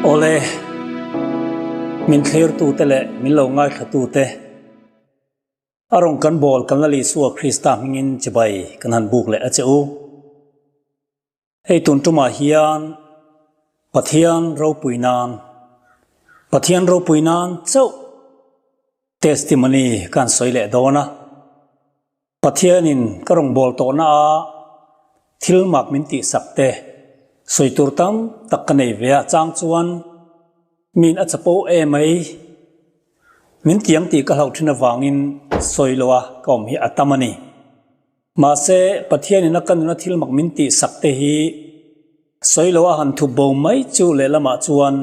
Awle, min thlirtute leh min lo ngaithlatute, a rawn kan bawl kan Lal Isua Krista hmingin chibai kan han buk leh a che u. Hei tun tumah hian Pathian ropui nan, Pathian ropui nan chauh testimony kan sawi leh dawn a. Pathianin ka rawngbâwl tawhna a thil mak min tihsak te sawi tur tam tak ka nei ve a, chang chuan min a chapo e mai, min tiang tih ka hlauh thin avangin sawi lo a ka awm hi a tam a ni. Mahse, Pathianin a ka nuna thil mak min tihsak te hi sawi lo a han thup bo mai chu lehlamah chuan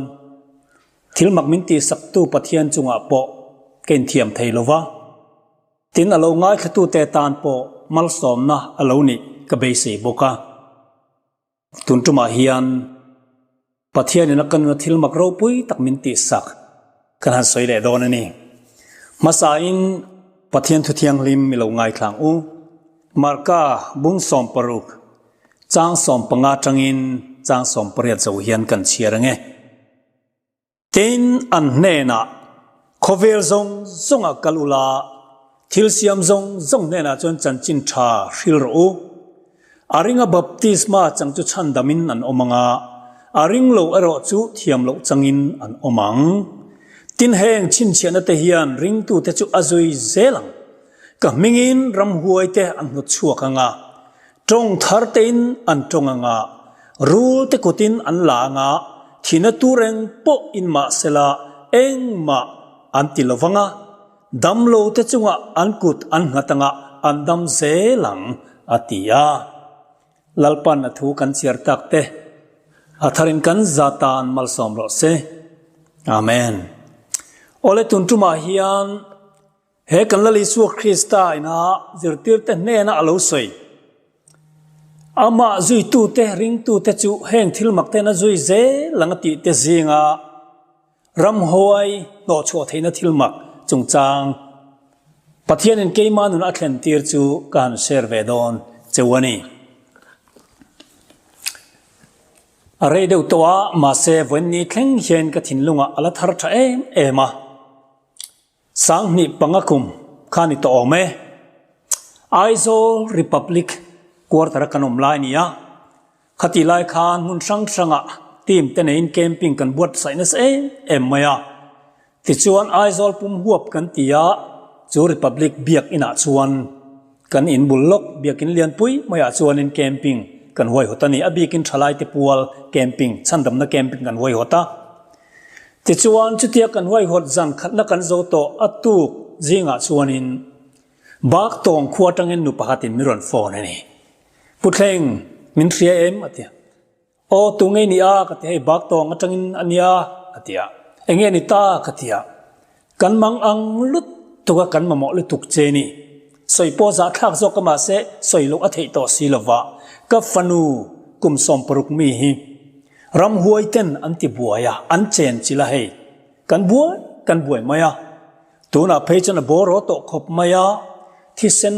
thil mak min tihsaktu Pathian chungah pawh ka inthiam thei lo va. Tin, a lo ngaithlatute tan pawh malsawmna a lo nih ka beisei bawk a. Tun tumah hian Pathianin a ka nuna thil mak ropui tak min tihsak kan han sawi leh dawn a ni. Hmasain Pathian thu thianghlim mi lo ngaithlang u. Marka bung 60 chang 15 atangin chang 18 zo hian kan chhiar ang e. Tin, an hnenah, Khawvel zawng zawngah kal ula, thil siam zawng zawng hnenah chuan chanchin tha hril rawh u. A ringa baptisma chang chu chhandamin an awm ang a, a ring lo erawh chu thiam loh changin an awm ang. Tin, heng chhinchhiahna te hian ringtute chu a zui zel ang. Ka hmingin ramhuaite an hnawt chhuak ang a, Tawng thar tein an tawng ang a, rul te kutin an la ang a, thihna tur eng pawh in mah sela engmah an ti lo vang a, damlo te chungah an kut an nghat ang a, an dam zel ang, a ti a. Lalpan a thu kan chhiar tak te a tharin kan za tan malsawm rawh se. Amen. Awle tun tumah hian He kan Lal Isua Krista ina zirtirte hnena a lo sawi. Amah zuitute, ringtute chu heng thil mak ten a zui zel ang a tih te zinga ramhuai hnawhchhuah theihna thil mak chungchang Pathianin keimah nun a thlen tir chu ka han share ve dawn cheu a ni. A rei deuh tawh a, mahse vawiinni thleng hian ka thinlungah a la thar tha em em a. 2005 kum kha ni tawh awm e. Aizawl Republic quarter a kan awm lai a ni a, khatih lai khan hmun hrang hrangah team te neiin camping kan buatsaih nasa em em mai a. Tichuan Aizawl pum huap kan ti a, chu Republic biak inah chuan kan in bul lawk biakin lianpui maiah chuanin camping kan huaihawt a ni. A bikin thalaite pual camping, chhandamna camping kan huaihawt a. Tichuan, chutia kan huaihawt zan khatna kan zo tawh a tuk zingah chuanin Bak tawng khua atangin nu pakhatin min rawn phone a ni. Pu Thleng, min hria em? a ti a. Aw, tu ngei ni a? ka ti a, hei Bak tawng atangin a nia a ti a. Enge ni ta? ka ti a. Kan mang ang lutuk a, kan mamawh lutuk che ni. Sawi pawh zahthlak zawk a mahse sawi loh a theih tawh si lova, ka fanu kum 60 mi hi Ramhuai ten an ti buai a, an chen chilh a hei. Kan buai kan buai mai a. Tunah phei chuan a bawraw tawh khawp mai a, thisen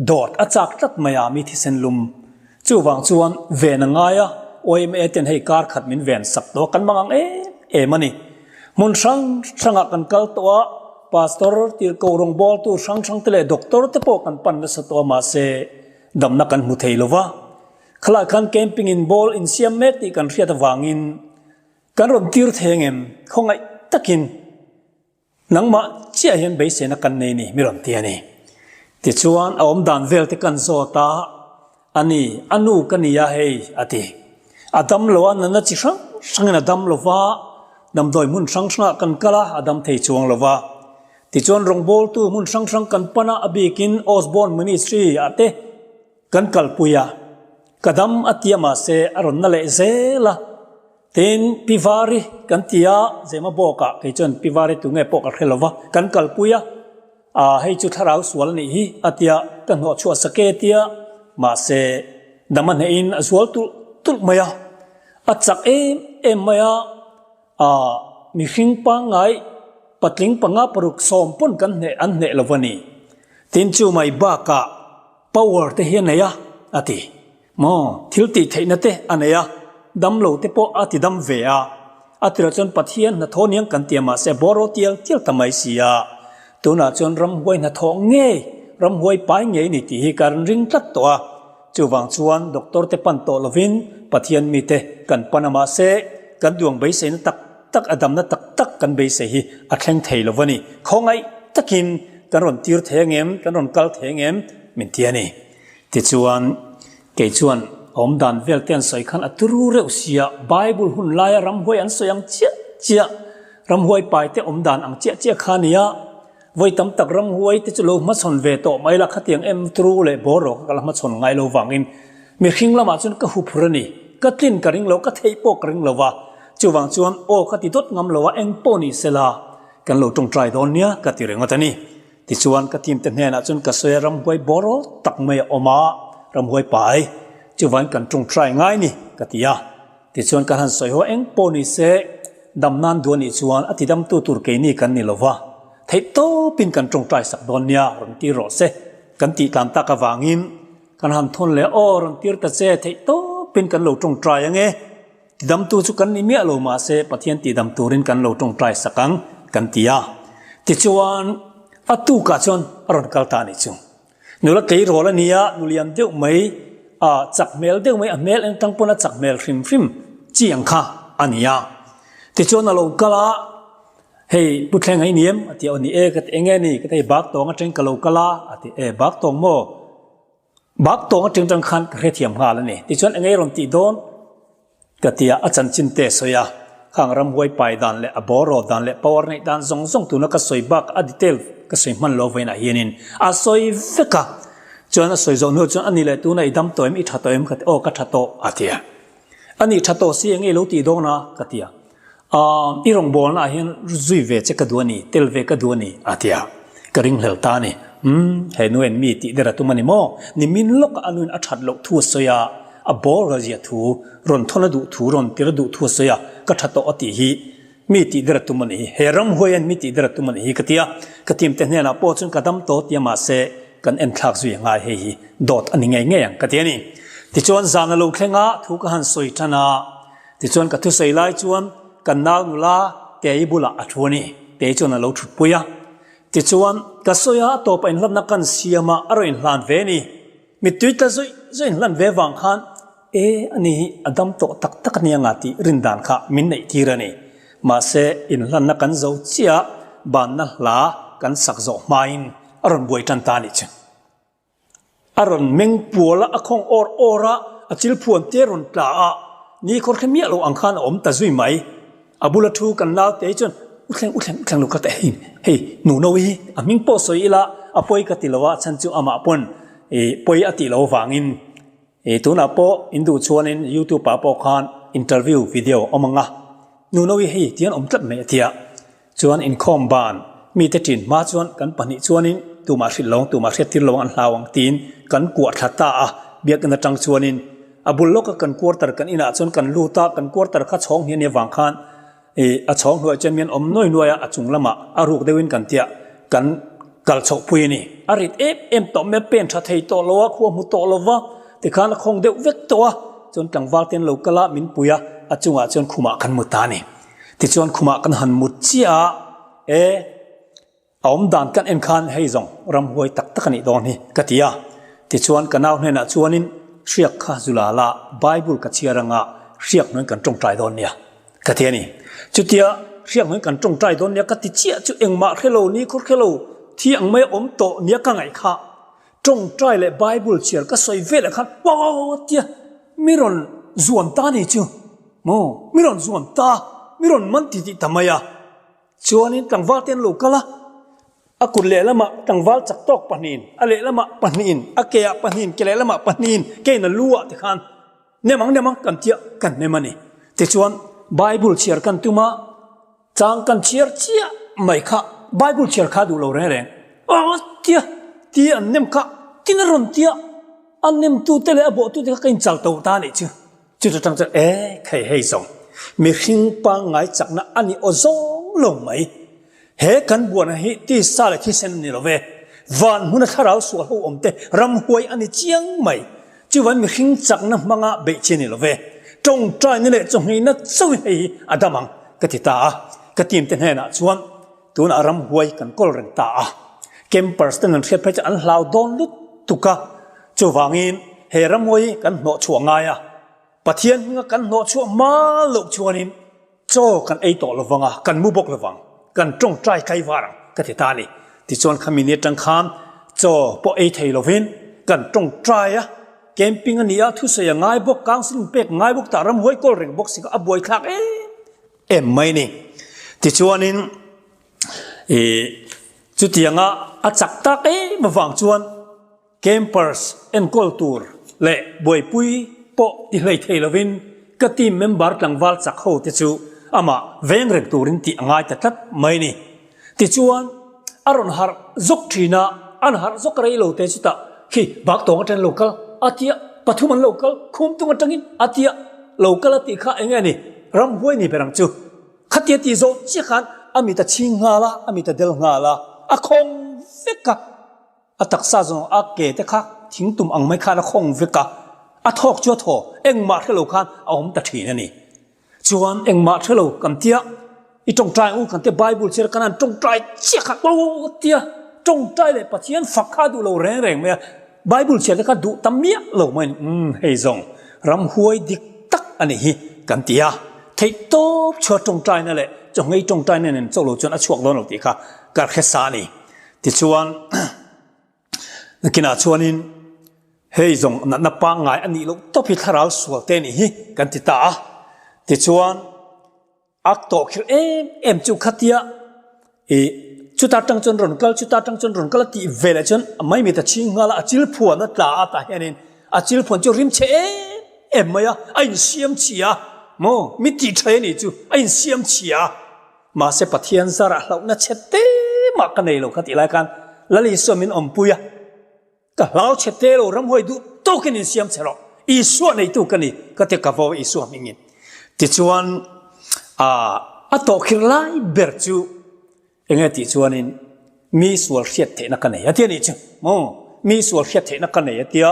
dawt a chak tlat mai a, mi thisen lum. Chuvang chuan ven a ngai a, YMA ten hei kar khat min ven sak tawh a, kan mang ang em em a ni. Hmun hrang hrangah kan kal tawh a, pastor, tirhkoh rawngbawltu hrang hrang te leh doctor te pawh kan pan nasa tawh a, mahse damna kan hmu thei lo va. Khalai khan camping in ball insiam mek tih kan hriat avangin kan rawn tir thei angem? Khawngaih takin nangmah chiah hian beiseina kan nei ni mi rawn ti a ni. Tichuan a awm dan vel te kan zawt a, a ni, a nu ka ni a hei a ti. A dam lo a, nana chi hrang hrangin a dam lo va, damdawi hmun hrang hrangah kan kal a, a dam thei chuang lo va. Tichuan rawngbawltu hmun hrang hrang kan pan a, a bikin Osborne Ministry ah te, Kan kalpui a, ka dam a tia mahse a rawn na leh zel a. Tin, Pi Vari kan ti a, Zema bawkah kei chuan Pi Vari tu nge pawh ka hre lo va, kan kalpui a, aa hei chu thlarau sual a nih hi a tia, ka hnawh chhuah sak e tia, mahse dam a hnehin a zual tulh tulh mai a, a chak em em mai a, aa mihring pangngai patling panga paruk sawm pawn kan hneh an hneh lo va ni. Tin, chu mai bakah Power te hi a nei a, a ti. Maw, thil tih theihna te a nei a, damlo te pawh a ti dam ve a. A tirah chuan Pathian hnathawh niang kan ti a mahse bawraw tial tial ta mai si a. Tunah chuan ramhuai hnathawh ngei, ramhuai pai ngei ni tih hi ka rawn ring tlat tawh a. Chuvang chuan doctor te pan tawh lovin Pathian mite kan pan a mahse kan duang beiseina tak tak a damna tak tak kan beisei hi a thleng thei lo a ni. Khawngaih takin kan rawn tir thei angem, kan rawn kal thei angem min ti a ni. Tichuan kei chuan awm dan vel te an sawi khan a turu reuh sia, Bible hun laia ramhuai an sawi ang chiah chiah, ramhuai pai te awm dan ang chiah chiah kha a nia. Vawi tam tak ramhuai te chu lo hmachhawn ve tawh mai la, khatiang em turu leh bawr rawh kha ka la hmachhawn ngai lo vangin mihring lamah chuan ka huphur a ni. Ka tlin ka ring lo, ka theih pawh ka ring lo va, chuvang chuan aw ka ti dawt ngam lo a, eng pawh ni sela kan lo tawngtai dawn nia ka ti ringawt a ni. Tichuan ka team te hnenah chuan ka sawi a, ramhuai bawraw tak mai a awm a, ramhuai pai, chuvangin kan tawngtai ngai ni ka ti a. Tichuan kan han sawi ho eng pawh ni se dam nan duh a nih chuan a tidamtu tur keini kan ni lo va, theih tawpin kan tawngtai sak dawn nia rawn tir rawh se kan tih tlan tak avangin kan han thawn leh aw rawn tir ta che theih tawpin kan lo tawngtai ange tidamtu chu kan ni miah lo mahse Pathian tidam turin kan lo tawngtai sak ang kan ti a. Tichuan a tukah chuan a rawn kal ta a nih chu. Nula tleirawl a nia, nu lian deuh mai, a chak hmel deuh mai, a hmel eng tang pawn a chak hmel hrim hrim chi ang kha a ni a. Tichuan a lo kal a, Hei Pu Thleng a i ni em? a ti a, Aw ni e ka ti, Eng nge ni? Ka ti, Hei bak tawng atang ka lo kal a, a ti, E bak tawng maw? Bak tawng atang tang khan ka hrethiam nghal a ni. Tichuan eng nge i rawn tih dawn? Ka ti a, a chanchin te a sawi a, khang ramhuai pai dan leh a bawraw dan leh power neih dan zawng zawng tuna ka sawi bak a detail ka sawi hman lo vawiinah hianin a sawi vek a. Chuan a sawi zawh hnu chuan ani leh tuna i dam tawh em, i tha tawh em? Ka ti, aw ka tha tawh a ti a. Ani tha tawh si eng nge i lo tih dawn a? Ka ti a. Aaa i rawngbawlna ah hian zui ve che ka duh a ni, tel ve ka duh a ni a ti a, ka ringhlel ta a ni. Umm he nu en mi tih der a tum a ni maw? Nimin lawkah a nuin a that loh thu a sawi a, a bawr zia thu, rawn thawn a duh thu, rawn tir a duh thu a sawi a, ka tha tawh a tih hi mi tih der a tum a ni hi, he ramhuai hian mi tih der a tum a ni hi ka ti a, ka team te hnenah pawh chuan ka dam tawh tia mahse kan en thlak zui a ngai hei hi dawt a ni ngei ngei ang ka ti a ni. Tichuan zan a lo thleng a, thu ka han sawi tan a. Tichuan ka thusawi lai chuan kan nau nula Tei bulah a thu a ni. Tei chuan a lo thutpui a. Tichuan ka sawi a, a tawpah inhlanna kan siam a, a rawn inhlan ve a ni. Mittui tla zawih zawih inhlan ve vang khan e a ni hi a dam tawh tak tak a nia nga tih rin dan kha min neih tir a ni. Mahse inhlanna kan zo chiah a, banna hla kan sak zawh hmain a rawn buai tan ta a nih chu. A rawn meng pual a, a khawng awr awr a, a chil phuan te rawn tla a, ni khawr hre miah lo ang khan a awm ta zui mai. A bula thu kan nau te chuan, U thleng, u thleng, u thleng lo ka ta hei, hei nu no hi a hming pawh sawi ila a pawi ka ti lo a, chhan chu amah pawn pawi a tih lo vangin tunah pawh in duh chuanin youtube ah pawh khan interview video a awm ang a, nu no hi hei tihian awm tlat mai a ti a. Chuan inkhawm ban mite ṭin hma chuan kan pahnih chuanin tumah hrilh lo ang, tumah hriattir lo ang an hlau ang tiin kan kuah thla ta a. Biakinn aṭang chuanin a bul lawka kan quarter kan inah chuan kan lut a, kan quarter kha chhawng hnih a nih avang khan ih a chhawng hnuaiah chuan mian awm nuai nuai a, a chung lamah a ruk deuhin kan tia kan kal chhoh pui a ni. A rit em em tawh mai a, pen ṭha thei tawh lo a, khua hmu tawh lo va, tikhan a khawng deuh vek tawh a, chuan tlangval te an lo kal a, min pui a, a chungah chuan khumah kan mu ta a ni. Tichuan khumah kan han mut chiah a, e, a awm dan kan en khan hei zawng ramhuai tak tak a nih dawn hi ka ti a. Tichuan ka nau hnenah chuanin hriak kha Zulala Bible ka chhiar anga hriak hnuaiin kan tawngtai dawn nia ka ti a ni. Chutia hriak hnuaiin kan tawngtai dawn nia ka ti chiah chu engmah hre lo ni khawr hre lo thi ang mai a awm tawh nia ka ngaih kha tawngtai leh Bible chhiar ka sawi velah khan wa wa wa tia mi rawn zuan ta ni chu. Maw? Mi rawn zuam ta, mi rawn man ti tih ta mai a. Chuanin tlangval te an lo kal a, a kut lehlamah tlangval chak tawk pahnihin, a lehlamah pahnihin, a keah pahnihin, ke lehlamah pahnihin, kein a lu ah te khan nem ang nem ang kan tia kan hnem a ni. Tichuan Bible chhiar kan tum a, chang kan chhiar chiah mai kha Bible chhiar kha duh lo reng reng. Aw tia tia an nem kha tin a rawn tia, a nemtute leh a bawhtute kha ka inchal to ta a nih chu. Chuta tang chuan e khei hei zawng mihring pangngai chakna a ni aw zawng lo mai. He kan buana hi tisa leh thisen a ni lo ve. Van hmuna thlarau sual ho awm te ramhuai a ni chiang mai. Chuvan mihring chakna hmanga beih chi a ni lo ve. Tawngtaina leh chawhngheina chauhin hei hi a dam ang. ka ti ta a. Ka team te hnenah chuan tunah ramhuai kan kawl reng ta a. Campers ten an hriat phei chu an hlau dawn lutuk a. Chuvangin he ramhuai hi kan hnawh chhuah ngai a. Pathian hminga kan hnawh chhuah hma loh chuanin chaw kan ei tawh lovang a, kan mu bawk lovang, kan tawngtai kai var ang ka ti ta a ni. Tichuan khami ni atang khan chaw pawh ei thei lovin kan tawngtai a, camping a ni a, thusawi a ngai bawk, counselling pek a ngai bawk, tah ramhuai kawl reng bawk si kha a buaithlak em em mai a ni. Tichuanin ih chutianga a chak tak em avang chuan, Campers enkawl tur leh buaipui pawh ti hlei thei lovin ka team member tlangval chak ho te chu amah veng reng turin tih a ngai ta tlat mai ni. Tichuan, a rawn harh zawk thin a, an harh zawk rei lo te chutah khi bak tawng atangin lo kal a tia, pathum an lo kal, khum tung atangin a tia, lo kal a tih kha enge ni, ramhuai ni ber ang chu. Khatia tih zawh chiah khan a mit a chhing nghal a, a mit a del nghal a, a khawng vek a. A taksa zawng a ke te kha thing tum ang mai khan a khawng vek a, a thawk chu a thaw, engmah hre lo khan a awm ta thin a ni. Chuan engmah hre lo kan tia, i tawngtai ang u kan tia Bible chhiar kan han tawngtai chiah kha aw tia tawngtai leh Pathian fak kha a duh lo reng reng mai a, Bible chhiar te kha duh ta miah lo mai a ni. Umm hei zawng ramhuai dik tak a nih hi kan ti a, theihtawp chhuah tawngtaina leh chawhngei tawngtaina nen chauh lo chuan a chhuak dawn lo tih kha ka hre sa a ni. Tichuan, nakinah chuanin hei zawng natna pangngai a nih loh tawp hi thlarau sual te nih hi kan ti ta a. Tichuan, a tawh khirh em em chu khatia ih chuta tang chuan rawn kal, chuta tang chuan rawn kal a tih ve leh chuan a maimit a chhing nghal a, a chil phuan a tla a tah hianin a chil phuan chu rim chhe em em mai a, a insiam chhia a, maw mi tih tha a nih chu a insiam chhia a. Mahse Pathian zarah hlauhna chhe te mah ka nei lo kha tih lai khan Lal Isua min awmpui a, ka hlau chhe te lo ramhuai duh tawkin insiam chhe rawh, Isua neitu ka ni ka ti ka vo Isua hmingin. Tichuan a tawhkhirh lai ber chu enge tih chuanin mi sual hriat theihna ka nei a ti a nih chu maw, mi sual hriat theihna ka nei a tia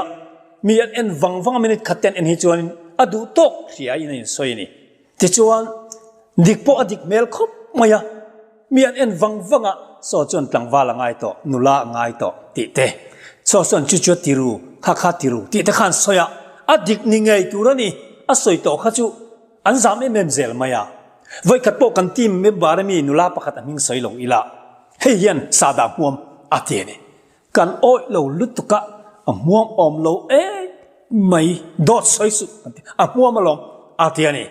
mi an en vang vang a minute khat te an en hi chuanin a duh tawk hria in a insawi a ni. Tichuan, dik pawh a dik hmel khawp mai a, mi an en vang vang a, saw chuan tlangval a ngai tawh, nula a ngai tawh tih te, saw chuan chu chu a ti ru, kha kha ti ru tih te khan sawi a, a dik ni ngei tur a ni, a sawi tawh kha chu an zam em em zel mai a. Vawikhat pawh kan team member a mi nula pakhat a hming sawi lo ila, hei hian sahdah hmuam a ti a ni. Kan awih lo lutuk a, a hmuam awm lo em mai, dawt sawi suh kan ti, a hmuam alawm a ti a ni.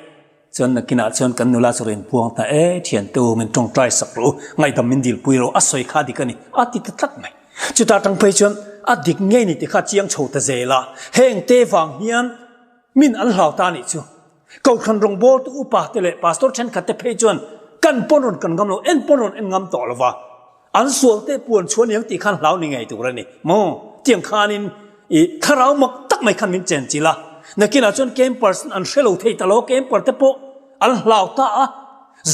Chuan nakinah chuan kan nula chu rawn puang ta e, thiante u min tawngtai sak rawh u, ngaihdam min dilpui rawh, a sawi kha a dik a ni, a ti ta tlat mai. Chuta tang phei chuan a dik ngei ni ti kha chiang chho ta zel a, heng te vang hian min an hlau ta a nih chu. Kohhran rawngbawltu upa te leh pastor thenkhat te phei chuan kan pawn rawn kan ngam lo, en pawn rawn en ngam tawh lo va. An sual te puan chhuan iang tih khan hlau ni ngei tur a ni maw? Tiang khanin i thlarau mak tak mai khan min chen chilh a. Nakinah chuan campers an hre lo thei ta lo, camper te pawh an hlau ta a.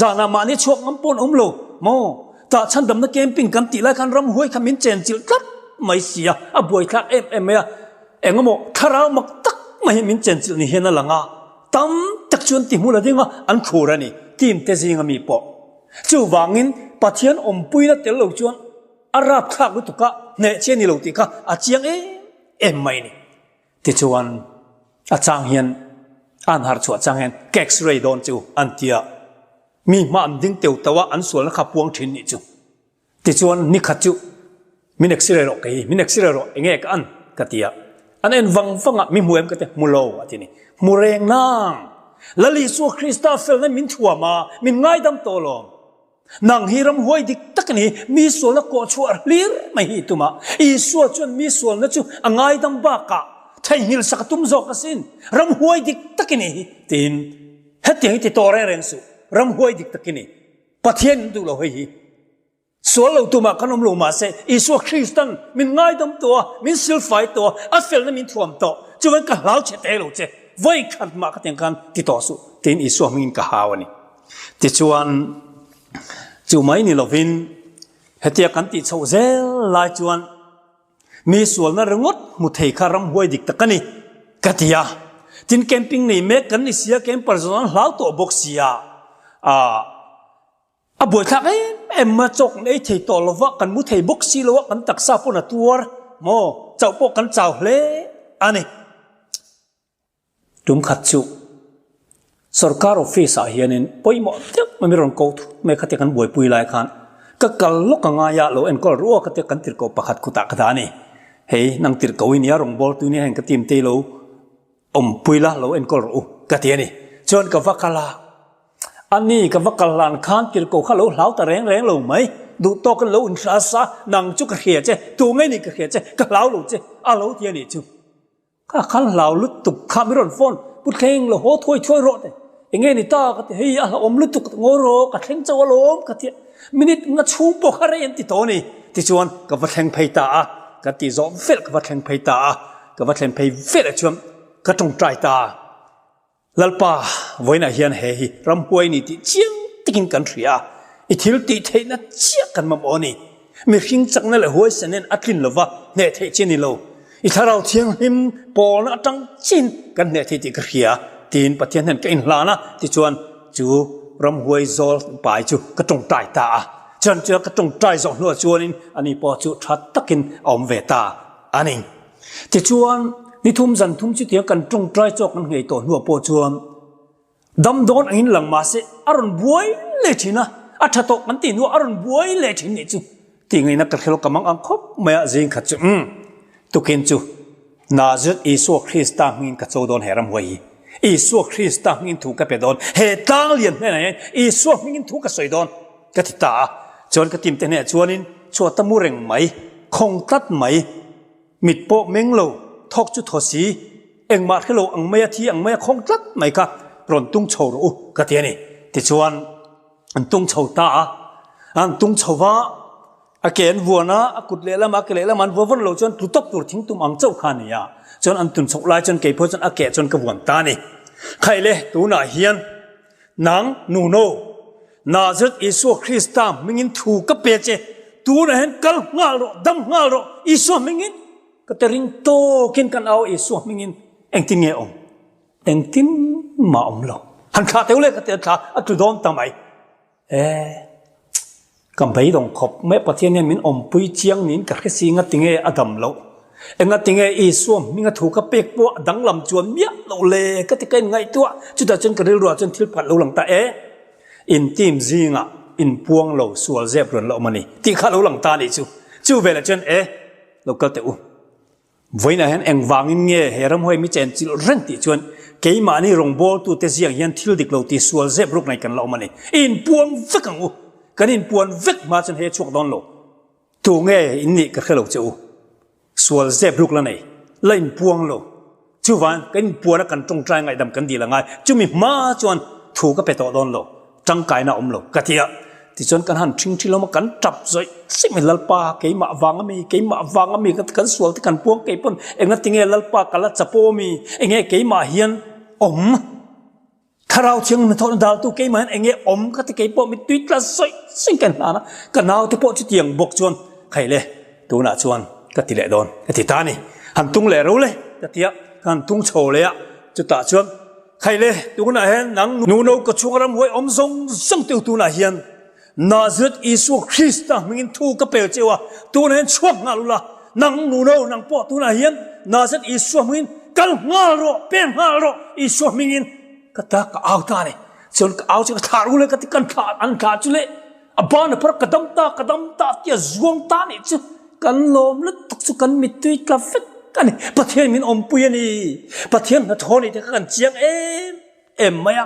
Zanah mahni chhuak ngam pawh an awm lo maw? Tah chhandamna camping kan tih lai khan ramhuai kha min chen chilh tlat mai si a, a buaithlak em em mai a. Engemaw thlarau mak tak mai hi min chen chilh ni hian a lang a, tam tak chuan ti hmul a ding a, an khur a ni, team te zinga mi pawh. Chuvangin Pathian awmpuina tel lo chuan a rapthlak lutuk a, hneh che ni lo tih kha a chiang em em mai a ni. Tichuan a chang hian an harh chhuah chang hian ka x-ray dawn chu an ti a, mi hma an ding teu tau a, an sualna kha puang thin nih chu. Tichuan nikhat chu min x-ray rawh kei, min x-ray rawh enge ka an ka ti a, an en vang vang a, mi hmu em ka ti a, hmu lo a ti ni. Hmu reng nang, Lal Isua Krista felna min thuam a, min ngaidam tawh lawm. Nang hi ramhuai dik tak a ni, mi sualna kawh chhuah hlir mai hi i tum a, Isua chuan mi sualna chu a ngaidam bakah theihnghilh sak a tum zawk asin, ramhuai dik tak i ni hi tiin hetiang hi ti tawh reng reng suh, ramhuai dik tak i ni. Pathian in duh lo hei hi. Sual lo tumah kan awm lo mahse Isua Kristan min ngaidam tawh a, min silfai tawh a, a felna min thuam tawh. Chuan ka hlau che te lo che, vawi khat mah ka tiang khan ti tawh suh tiin Isua hmingin ka hau a ni. Tichuan, chu mai ni lovin hetia kan tih chhoh zel lai chuan, Mi sualna ringawt hmu thei kha ramhuai dik tak a ni, ka ti a. Tin, camping nei mek kan ni sia, camper zawn an hlau tawh bawk sia. Aa a buaithlak em em mai a, chaw kan ei thei tawh lo va, kan mu thei bawk si lo a, kan taksa pawn a tuar maw, chauh pawh kan chau hle a ni. Tum khat chu sorkar office ah hianin pawimawh deuh mai mi rawn ko thut mai kha tia kan buaipui lai khan ka kal lawk a ngai a, lo enkawl ruak a tia kan tirhkoh pakhat khutah ka dah a ni. Hei nang tirhkoh i nia rawngbawltu nia heng ka team te lo awmpui la lo enkawl rawh u ka ti a ni. Chuan ka va kal a, ani ka va kal hlan khan tirhkoh kha lo hlau ta reng reng lo mai, duh tawk in lo inhla sa, nang chu ka hria che, tu ngei nih ka hria che, ka hlau lo che a lo ti a nih chu. Ka kal hlau lutuk kha mi rawn phone pu thleng lo haw thuai thuai rawh te enge ni ta ka ti hei a hlauhawm lutuk ka ti ngawi rawh ka thleng chauh alawm ka ti a minute nga chhung pawh kha rei an ti tawh a ni tichuan ka va thleng phei ta a ka ti zawh velh ka va thleng phei ta a ka va thlen phei velh ah chuan ka tawngtai ta a. Lalpa, vawiinah hian he hi ramhuai ni tih chiang takin kan hria a, i thil tih theihna chiah kan mamawh a ni. Mihring chakna leh huaisen hian a tlin lova hneh theih chi a ni lo. I thlarau thianghlim pawlna atang chin kan hneh thei tih ka hria, tiin Pathian hian ka inhlan a, tichuan chu ramhuai zawl pai chu ka tawngtai ta a. Chuan chu ka tawngtai zawh hnuah chuanin ani pawh chu tha takin a awm ve ta a ni. Tichuan, ni thum zan thum chutiang kan tawngtai chawk kan nghei tawh hnuah pawh chuan dam dawn angin lang mah se a rawn buai leh thin a, a tha tawh kan tih hnuah a rawn buai leh thin nih chu tih ngaihna ka hrelo ka mang ang khawp mai a, zing khat chu umm tukin chu Nazareth Isua Krista hmingin ka cho dawn he ramhuai hi, Isua Krista hmingin thu ka pe dawn, he tlang lian hnenah hian Isua hmingin thu ka sawi dawn ka ti ta a, chuan ka timte hnenah chuanin chhuat a mu reng mai, khawng tlat mai. Mit pawh meng lo, thawk chu thaw si, engmah hre lo ang mai a thi ang mai a khawng tlat mai kha rawn tung chho rawh u ka ti a ni. Tichuan an tung chho ta a, an tung chho va, a ke an vuan a, a kut lehlam a ke lehlam an vuan vawn lo chuan tlu tawp tur thing tum ang chauh kha a ni a, chuan an tun chhoh lai chuan keipawh chuan a ke chuan ka vuan ta a ni. Khaile tunah hian Nang, Nuno, Nazareth Isua Krista hmingin thu ka pe che, tunah hian kal nghal rawh, dam nghal rawh, Isua hmingin ka ti ring tawkin kan au Isua hmingin engtin nge awm? Engtin mah awm lo. Han thlah teuh leh ka ti a thla a tlu dawn ta mai. E, ka beidawng khawp mai Pathian hian min awmpui chiang niin ka hre si ngatinge a dam loh. Engatinge Isua hminga thu ka pek pawh a danglam chuan miah loh le ka ti ka inngaihtuah. Chutah chuan ka rilruah chuan thil pakhat lo lang ta e. In team zingah inpuang lo sual zep rawn la awm a ni tih kha lo lang ta a nih chu. Chu velah chuan e lo kal teh u. Vawiinah hian engvangin nge he ramhuai mi chen chilh reng tih chuan keimahni rawngbawltute ziang hian thil dik lo tih sual zep ruk nei kan la awm a ni. I inpuang vek ang u. Kan inpuan vek hma chuan hei a chhuak dawn lo. Tu nge in nih ka hre lo che u. Sual zep ruk la nei, la inpuang lo. Chuvang kan inpuan a kan tawngtai ngaihdam kan dil a ngai. Chumi hma chuan thu ka pe tawh dawn lo, tangkaina a awm lo ka ti a. Tichuan kan han ṭhing ṭhi hlawm a, kan ṭap zawih zawih mai, Lalpa keimah vang a mi, keimah vang a mi ka ti, kan sual te kan puang kei pawn engatinge Lalpa ka la chapo a mi, enge keimah hian awm? Thlarau Thianghlim hnathawhna daltu keimah hian enge awm ka ti kei pawh mittui tla zawih zawih ka hnan a, ka naute pawh chutiang bawk chuan khaih le tunah chuan ka ti leh dawn ka ti ta a ni. Han tung leh ro le ka ti a, ka han tung chho leh a, chutah chuan khaih le tunah hian nang nuno ka chhunga ramhuai awm zawng zawng teu tunah hian Nazareth Isua Krista hmingin thu ka pel cheu a, tunah hian chhuak nghal ula, nang nuno nang pawh tunah hian Nazareth Isua hmingin kal nghal rawh, pem nghal rawh, Isua hmingin ka ta ka au ta a ni. Chuan ka au chu ka thlah ru le ka ti kan thlah an thlah chu le a ban a phar ka dam ta ka dam ta tia zuang ta nih chu kan lawm lutuk chu kan mittui tla vek a ni. Pathian min awmpui a ni. Pathian hnathawh nih te kha kan chiang em. em mai a,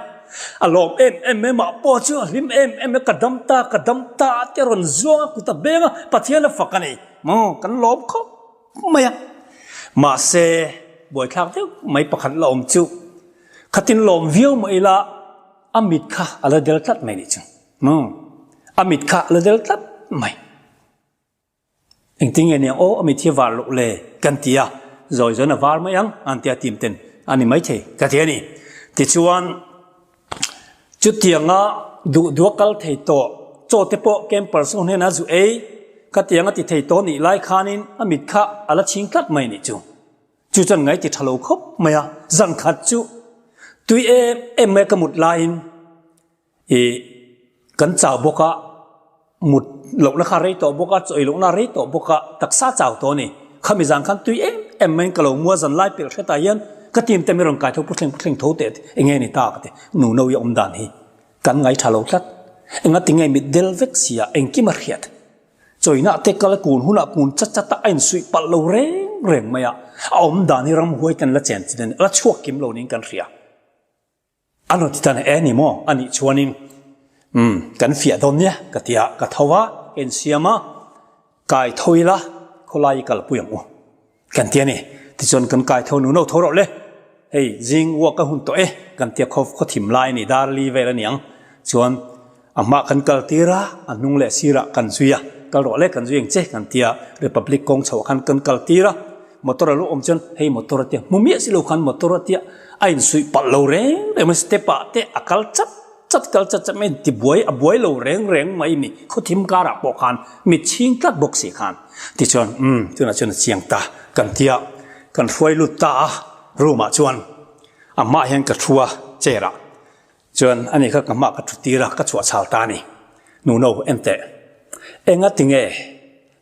a lawm em em mai mah pawh chu a hlim em em a, ka dam ta, ka dam ta a ti a rawn zuang a, kut a beng a, Pathian a fak a ni maw, kan lawm khawp mai a. Mahse, buaithlak deuh mai pakhat la awm chu, khatin lawm viau mah ila a mit kha a la del tlat mai nih chu maw, a mit kha a la del tlat mai. Engtin nge niang aw a mit hi var loh le kan ti a, zawi zawn a var mai ang an tia team ten a ni maithei ka ti a ni. Tichuan chutianga duh duh a kal thei tawh chaw te pawh campers ho hnenah zu ei khatiang a ti thei tawh nih lai khanin a mit kha a la chhing tlat mai nih chu. Chu chuan ngai ti tha lo khawp mai a, zan khat chu tui em em mai ka mut laiin. Ih kan chau bawk a, mut lohna kha rei tawh bawk a, chawi lohna rei tawh bawk a, taksa chau tawh a ni. Khami zan khan tui em em maiin ka lo mua zan lai pelh hretah hian ka team te mi rawn kai tho pu thleng pu thleng tho teh eng nge ni ta ka ti. Nu no i awm dan hi kan ngai tha lo tlat. Enga tinge mit del vek sia engkim a hriat. Chawinah te kal a kun hunah kun chat chat a a insuih palh lo reng reng mai a, a awm dan hi ramhuai ten la chen chin a ni, a la chhuak kim lo niin kan hria. A rawn ti tan e ni maw? A nih chuanin umm kan fiah dawn nia ka ti a, ka tho a, ka insiam a, kai tho ila khawlai i kalpui ang u kan ti a ni. Tichuan kan kai tho nu no tho rawh le, hei zing walk a hun tawh e kan ti a, khaw khaw thim lai a ni, dar li vel a ni ang. Chuan a hmah kan kal tir a, a hnung leh sirah kan zui a, kal rawh le kan zui ang che kan ti a, Republic kawng chhoah khan kan kal tir a, motor a lo awm chuan hei motor a tia, hmu miah si lo khan motor a tia, a insuih palh lo reng reng mai, step ah te a kal chat chat kal chat chat mai, tibuai a buai lo reng reng mai ni, khawthim karah pawh khan mit chhing tlat bawk si khan tichuan umm tunah chuan a chiang ta kan tia, kan hruai lut ta a room ah chuan a hmaah hian ka thu a chair ah. Chuan ani kha ka hmah ka thu tir a, ka chhuah chhal ta a ni. Nu no, en teh. Enga tinge?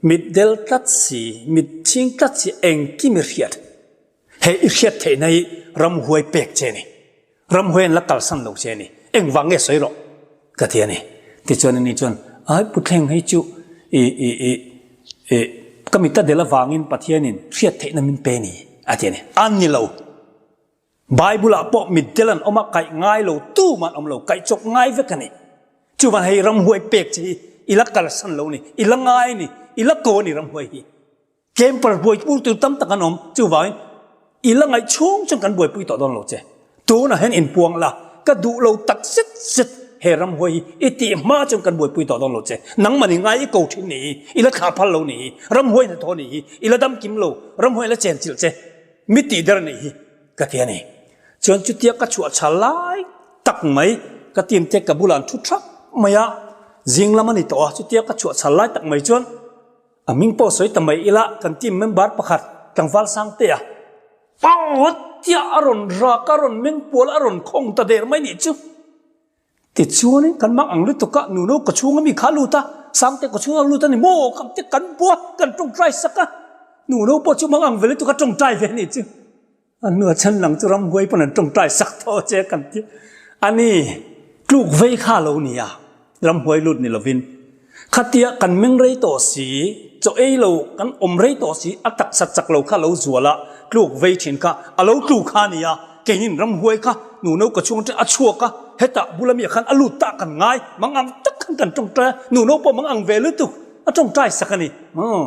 Mit del tlat si, mit chhing tlat si engkim i hriat? He i hriat theihna hi ramhuai pek che a ni. Ramhuai an la kalsan lo che a ni. Engvang nge sawi rawh? Ka ti a ni. Tichuan ani chuan, Ai Pu Thleng hei chu i i i i ka mit a del avangin Pathianin hriat theihna min pe a ni, a ti a ni. A ni lo. Bible ah pawh mitdel an awm a, kaih ngai lo tum an awm lo, kaih chawp ngai vek a ni. Chuvan hei ramhuai pek che hi i la kalsan lo ni, i la ngai ni, i la ko a ni ramhuai hi. Camper buaipui tur tam tak an awm, chuvangin i la ngaih chhung chuan kan buaipui tawh dawn lo che. Tunah hian inpuang la, ka duh lo tak zet zet he ramhuai hi i tih hma chuan kan buaipui tawh dawn lo che. Nangmah ni ngai i ko thin ni hi, i la thlah phal lo ni hi, ramhuai hnathawh ni hi, i la dam kim lo, ramhuai la chenchilh che. Mi tih der anih hi ka ti a ni. Chuan chutia ka chhuah chhal lai tak mai ka team te ka bulah an thu thap mai a, zing lam a ni tawh a, chutia ka chhuah chhal lai tak mai chuan a hming pawh sawi ta mai ila kan team member pakhat tlangval Sangtea pawt tia a rawn rak a rawn meng pual a rawn khawng ta der mai nih chu. Tichuanin kan mang ang lutuk a, nuno ka chhunga mi kha a lut a, Sangte ka chhunga lut a ni maw? Ka te kan bua, kan tawngtai sak a, nuno pawh chu mang ang ve lutuk a tawngtai ve a nih chu. A hnuah chuan nang chu ramhuai pawn an tawngtai sak tawh che kan ti a ni. Tluk vei kha a lo ni a, ramhuai lut ni lovin. Khatia kan meng rei tawh si, chaw ei lo kan awm rei tawh si, a taksa chak lo kha a lo zual a, tluk vei thin kha a lo tlu kha a ni a, keinin ramhuai kha nuno ka chhung atang a chhuak a, hetah bula mi ah khan a lut ta kan ngai, mang ang tak khan kan tawngtai a, nuno pawh mang ang ve lutuk a tawngtai sak a ni. Maw?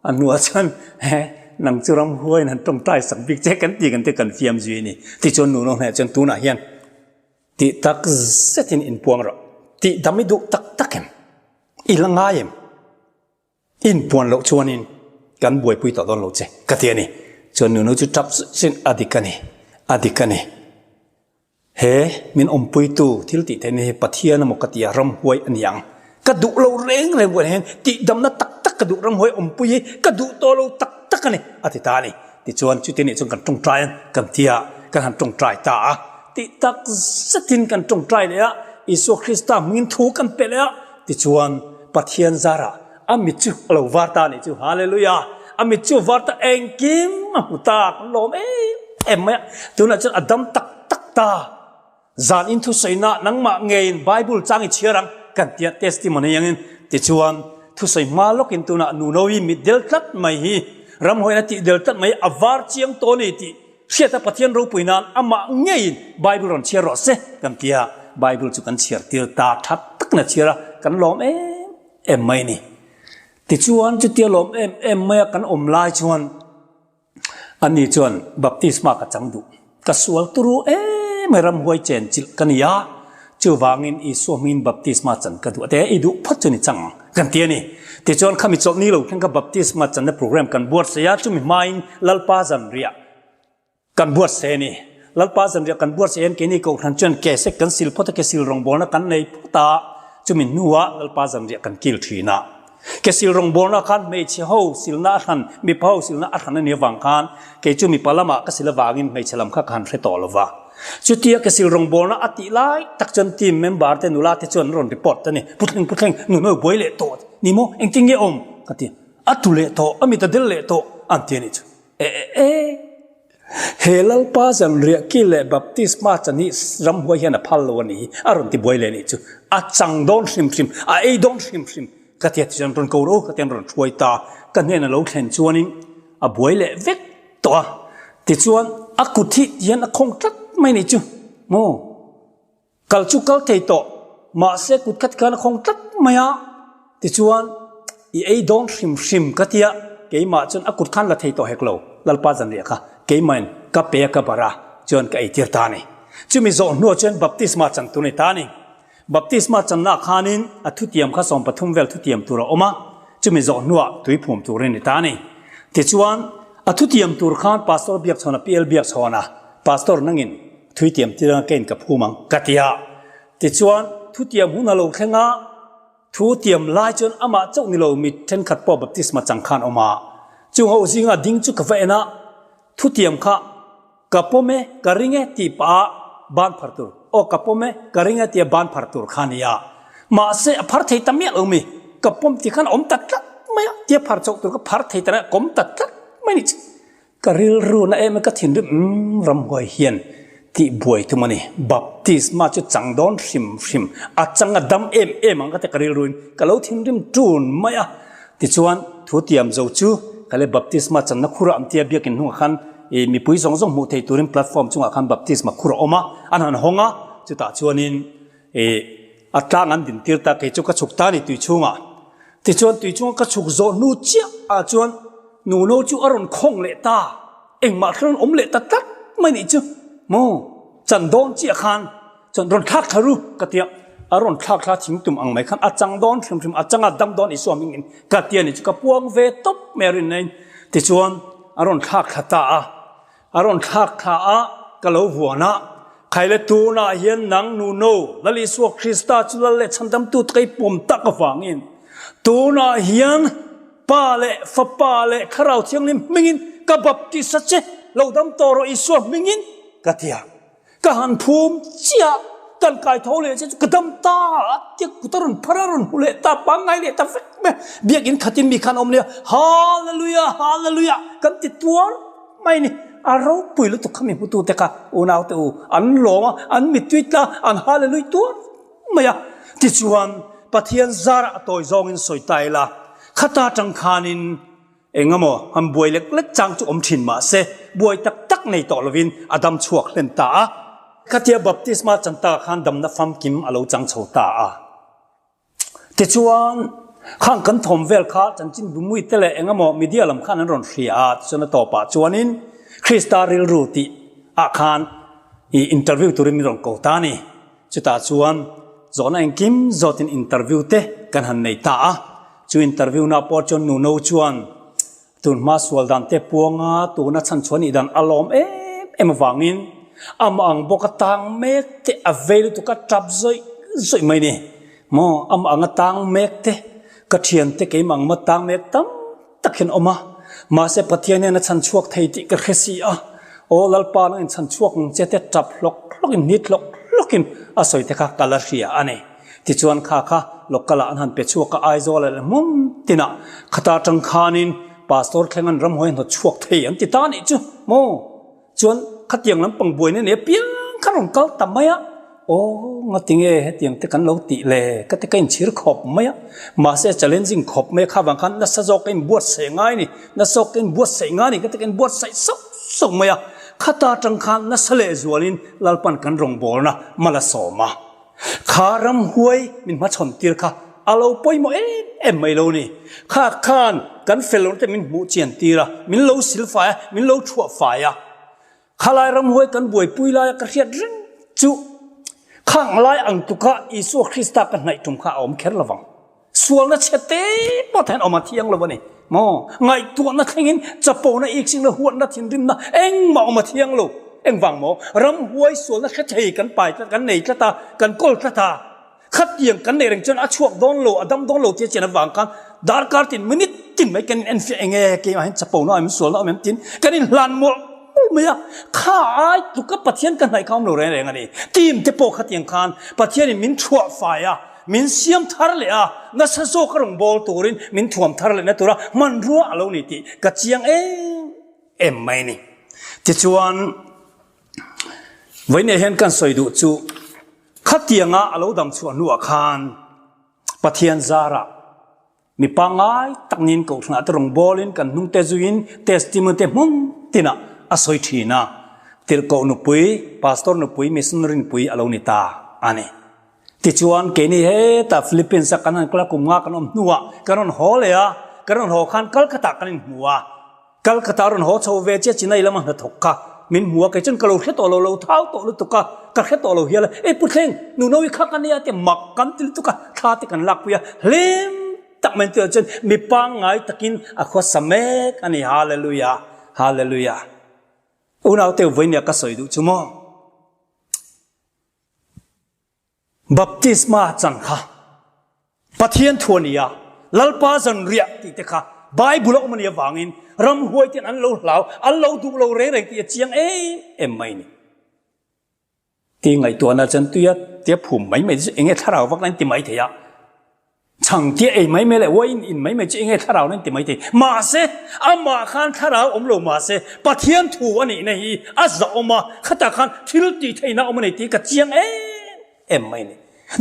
A hnuah chuan he nang chu ramhuaiin han tawngtai sak bik che kan ti kan ti kan fiam zui a ni. Tichuan nuno hneh chuan tunah hian Tih tak zetin inpuang rawh. Tih dam i duh tak tak em? I la ngai em? Inpuan loh chuanin kan buaipui tawh dawn lo che, ka ti a ni. Chuan nunu chu tap zet zetin a dik a ni, a dik a ni. He min awmpuitu thil tih theihna hi Pathian emaw ka ti a, ramhuai a ni ang. Ka duh lo reng reng buai hian tihdamna tak tak ka duh, ramhuai awmpui hi ka duh tawh lo tak tak a ni, a ti ta a ni. Tichuan chuti nih chuan kan tawngtai a, kan ti a, kan han tawngtai ta a. Tih tak zetin kan tawngtai leh a, Isua Krista hmingin thu kan pe leh a. Tichuan Pathian zarah a mit chu a lo var ta a nih chu. Hallelujah! A mit chu a var ta, engkim a hmu ta, kan lawm em em mai a. Tunah chuan a dam tak tak ta. Zan in thusawiina nangmah ngeiin Bible chang i chhiar ang kan tia testimony angin tichuan thusawi hma lawkin tunah Nunoii mit del tlat mai hi ramhuaina tih del tlat mai a var chiang tawh a ni tih hriata Pathian ropui nan amah ngeiin Bible rawn chhiar rawh se kan tia Bible chu kan chhiar tir ta tha takin a chhiar a kan lawm em em mai a ni. Tichuan chutia lawm em em maia kan awm lai chuan Ani chuan, Baptisma ka chang duh. Ka sual turu em mai ramhuai chen chilh ka ni a, chuvangin Isua hmingin baptisma chan ka duh a te, i duh phawt chu ni chang ang, kan ti a ni. Tichuan khami chawlh ni lo thleng kha baptisma channa program kan buatsaih a, chumi hmain Lalpa zanriah kan buatsaih a ni. Lalpa zanriah kan buatsaih hian keini Kohhran chuan ke sek kan sil phawt a, ke sil rawngbawlna kan nei phawt a, chumi hnuah Lalpa zanriah kan kil thin a. Ke sil rawngbawlna khan hmeichhe ho silna a hran, mipa ho silna a hran a nih avang khan kei chu mipa lamah ka sil avangin hmeichhe lam kha ka han hre tawh lo va. Chutia kesil rawngbawlna a tih lai tak chuan team member te nula te chuan an rawn report a ni, Putling Putling, nuno buai leh tawh ni maw? Engtin nge awm? Ka ti a, a tu leh tawh, a mit a del leh tawh an ti a nih chu. E e e! He Lalpa zanriah ki leh baptisma chan hi ramhuai hian a phal lo a nih hi, a rawn ti buai leh a nih chu. A chang dawn hrim hrim, a ei dawn hrim hrim. Ka ti a ti chuan rawn ko rawh u ka ti a, an rawn hruai ta. Ka hnena lo thlen chuanin a buai leh vek tawh a. Tichuan a kut hi ti hian a khawng tlat mai a nih chu maw? Kal chu kal thei tawh, mahse kut khat khan a khawng tlat mai a, tichuan i ei dawn hrim hrim ka tia, keimah chuan a kut khan la thei tawh hek lo, Lalpa zanriah kha keimahin ka pe a ka barh a, chuan ka eitir ta a ni. Chumi zawh hnuah chuan baptisma chan tur a ni ta a ni. Baptisma channa khanin a thutiam kha 13 vel thutiam tur a awm a, chumi zawh hnuah tui phum tur a ni ta a ni. Tichuan a thutiam tur khan Pastor Biakchhawna PL Biakchhawna, Pastor nangin, Thuitiam tir anga kein ka phum ang ka ti a. Tichuan, thutiam hun a lo thleng a, thu tiam lai chuan amah chauh ni lo mi thenkhat pawh baptisma chang khan awm a. Chung ho zinga ding chu ka va en a, thutiam kha ka pawm e, ka ring e tih pah a ban phar tur, aw ka pawm e, ka ring e tia ban phar tur kha a ni a. Mahse, a phar thei ta miah lo mi, ka pawm tih khan a awm ta tlat mai a, tia phar chauh tur ka phar thei ta reng a, ka awm ta tlat mai a ni. Ka rilru na em a ka thinrim umm ramhuai hian tih buai tum a ni. Baptisma chu chang dawn hrim hrim a chang a dam em em ang ka ti ka rilru in ka lo thinrim tun mai a. Tichuan thu tiam zo chu ka le baptisma channa khur a awm tia biakin hnungah khan ih mipui zawng zawng hmuh theih turin platform chungah khan baptisma khur a awm a an han hawng a chutah chuanin ih a tlang an din tir ta kei chu ka chhuk ta a ni tui chhungah. Tichuan tui chunga ka chhuk zawh hnu chiah ah chuan Nuno chu a rawn khawng leh ta, engmah hre rawn awm leh ta tlat mai nih chu maw? Chan dawn chiah khan chuan rawn thlak thla ru ka tia, a rawn thlak thla thing tum ang mai khan a chang dawn hrim hrim, a changa dam dawn Isua hming in ka tia nih chu ka puang ve tawp mai a rinna in. Tichuan a rawn thlak thla ta a, a rawn thlak thla a ka lo vuan a, Khaile tunah hian nang Nuno, Lal Isua Krista chu Lal leh Chhandamtu te ka i pawm tak avangin tunah hian Pa leh Fapa leh Thlarau Thianghlim hmingin ka baptisa che, lo dam tawh rawh Isua hmingin ka ti a. Ka han phum chiah, kan kai tho leh che chu ka dam ta a tia kut a rawn phar a rawn hmu leh ta, pangngai leh ta vek mai. Biakinn khatin mi khan awm leh a, Hallelujah, Hallelujah kan ti tuar mai ni. A ropui lutuk kha mi hmutute kha unaute u an lawm a, an mittui tla, an Hallelujah tuar mai a. Tichuan, Pathian zarah a tawi zawngin sawi ta ila, khata tang khanin eng emaw han buai lek lek chang chu awm thin mah se, buai tak tak nei tawh lovin a dam chhuak hlen ta a. Khatia baptisma chan takah khan damna famkim a lo chang chho ta a. Tichuan, khang kan thawm vel kha chanchin bumui te leh eng emaw media lam khan an rawn hria a, tichuan a tawpah chuanin Krista rilru tih ah khan i interview turin min rawn ko ta a ni. Chutah chuan zawhna engkim zawtin interview te kan han nei ta a, chu interview na pawh chuan Nuno chuan tun hma sual dan te puanga tuna chhan chhuah nih dan a lawm em em avangin amah ang bawka tang mek te a vei lutuk a tap zawih zawih mai ni maw amah anga tang mek te ka thiante keimah ang maw tang mek tam tak hian awm a, mahse Pathian hian a chhan chhuak thei tih ka hre si a, aw Lalpa nang in chhan chhuak ang che te tap hlawk hlawk in hnit hlawk hlawk in a sawi te kha ka la hria a ni. Tichuan kha kha local ah an han pe chhuak a, Aizawl ah leh hmun tin ah khata atang khan in Pastor thleng an ramhuai hnawt chhuak thei an ti ta nih chu maw? Chuan khatiang lampang buaina nei apiang kha rawn kal ta mai a, aw ngatinge hetiang te kan lo tih le ka ti ka inchhir khawp mai a, mahse challenging khawp mai a kha vang khan nasa zawk ka inbuatsaih ngai ni, nasa zawk ka inbuatsaih ngai ni ka ti ka inbuatsaih sauh sauh mai a, khata atang khan nasa lehzualin Lalpan kan rawngbawlna mal a sawm a. Kha ramhuai min hmachhawn tir kha a lo pawimawh em em mai lo ni. Kha khan kan fel lohna te min hmuh chian tir a, min lo sil fai a, min lo thuah fai a. Khalai ramhuai kan buaipui laia ka hriat reng chu khang lai ang tuka Isua Krista ka hnaih tum kha a awm kher lovang. Sualna chhe te pawh hian awm a thiang lo a ni maw? Ngaihtuahna thlengin chapona, iksingna, huatna, thinrimna engmah awm a thiang lo. Engvang maw? Ramhuai sualna hre thei kan pai tlat, kan nei tlat a, kan kawl tlat a. Khatiang kan neih reng chuan a chhuak dawn lo, a dam dawn lo tia chian avang khan darkar tin, minute tin mai kan inenfiah eng e, keimah hian chapona awm em, sualna awm em tiin kan inhlan mawlh mawlh. mai a, kha ai tluka Pathian ka hnaih kha awm lo reng reng a ni. Team te pawh khatiang khan Pathianin min chhuah fai a, min siam thar leh a, nasa zawka rawn bawl turin min thuam thar lehna tura hmanrua a lo ni tih ka chiang em em mai a ni. Tichuan, vawiinah hian kan sawi duh chu khatianga a lo dam chhuah hnuah khan Pathian zarah Mi pangngai tak niin kohhranah te rawngbawlin kan hnungte zuiin testimony te hmun tinah a sawi thin a, tirhkoh nupui, pastor nupui, missionary nupui a lo ni ta a ni. Tichuan, keini hetah Philippines-a kan han kal a, kum nga kan awm hnuah kan rawn haw leh a, kan rawn haw khan Calcutta kan inhmu a, Calcutta rawn haw chho ve chiah Chennai lama hnathawk kha min hmu a, kei chuan ka lo hre tawh lo, lo thau tawh lutuk a, ka hre tawh lo hial a, Ei Pu Thleng, Nunovi kha ka nia tia mak kan ti lutuk a, thla te kan lakpui a, hlim tak mai tihah chuan mi pangngai takin a khawsa mek a ni, Hallelujah, Hallelujah. Unaute vawinia ka sawi duh chu maw? Baptisma chan kha Pathian thu a ni a, Lalpa zanriah tih te kha Bible a awm a nih avangin ramhuai ten an lo hlau, an lo duh lo reng reng tih a chiang em em mai a ni. Tih ngaihtuahna chuan tuia tia phum mai mai chu enge thlarau vak nan ti mai thei a. Chhang tia ei mai mai leh wine in mai mai chu enge thlarau nan ti mai thei. Mahse, amah khan thlarau awm lo mahse, Pathian thu a nihna hi a zahawm a, khatah khan thil tih theihna awm a nei tih ka chiang em em mai a ni.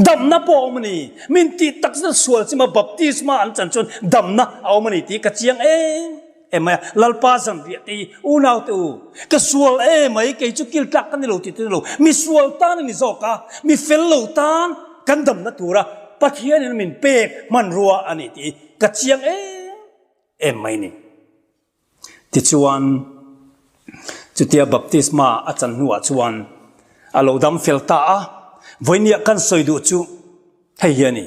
Damna pawh a awm a ni. Min tih tak zet sual chima baptisma an chan chuan damna a awm a ni tih ka chiang em em mai a. Lalpa zanriah te hi unau te u, ka sual em mai, kei chu kil tlak ka ni lo tih te ni lo. Mi sual tan a ni zawk a, mi fel lo tan kan damna tura Pathianin min pek hmanrua a ni tih ka chiang em em mai ni. Tichuan, chutia baptisma a chan hnuah chuan a lo dam fel ta a, vawinia kan sawi duh chu hei hi a ni.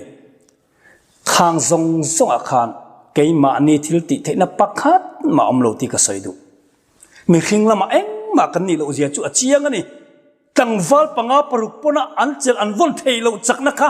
Khang zawng zawngah khan keimahni thil tih theihna pakhat mah awm lo tih ka sawi duh. Mihring lamah engmah kan nih loh zia chu a chiang a ni. Tlangval panga paruk pawna an chelh an vawn theih loh chakna kha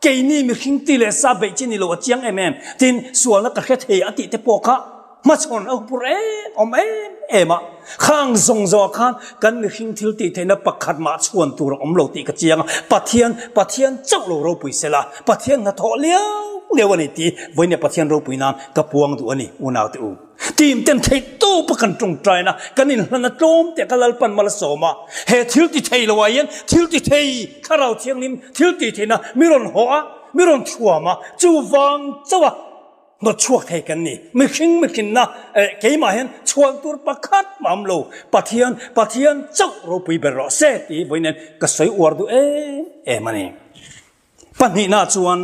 keini mihring ti leh sa beih chi ni lo a chiang em em. Tin, sualna ka hre thei a tih te pawh kha hmachhawn a hupur em awm em em a. Khang zawng zawngah khan kan mihring thil tih theihna pakhat mah chhuan tur a awm lo tih ka chiang a. Pathian, Pathian chauh lo ropui sela, Pathian hnathawh liau liau a ni tih vawiin Pathian ropui nan ka puang duh a ni, unaute u. Team ten theih tawp a kan tawngtaina kan inhlan a tlawm teh ka Lalpan mal a sawm a, he thil ti thei lo ah hian thil ti thei Thlarau Thianghlim thil ti theihna mi rawn haw a, mi rawn thuam a, chuvang chauh a hnawt chhuak thei kan ni. Mihring mihrinna eh keimah hian chhuan tur pakhat mah awm lo, Pathian Pathian chauh ropui ber rawh se tih hi vawiin ka sawi uar duh em em a ni. Pahnihna chuan.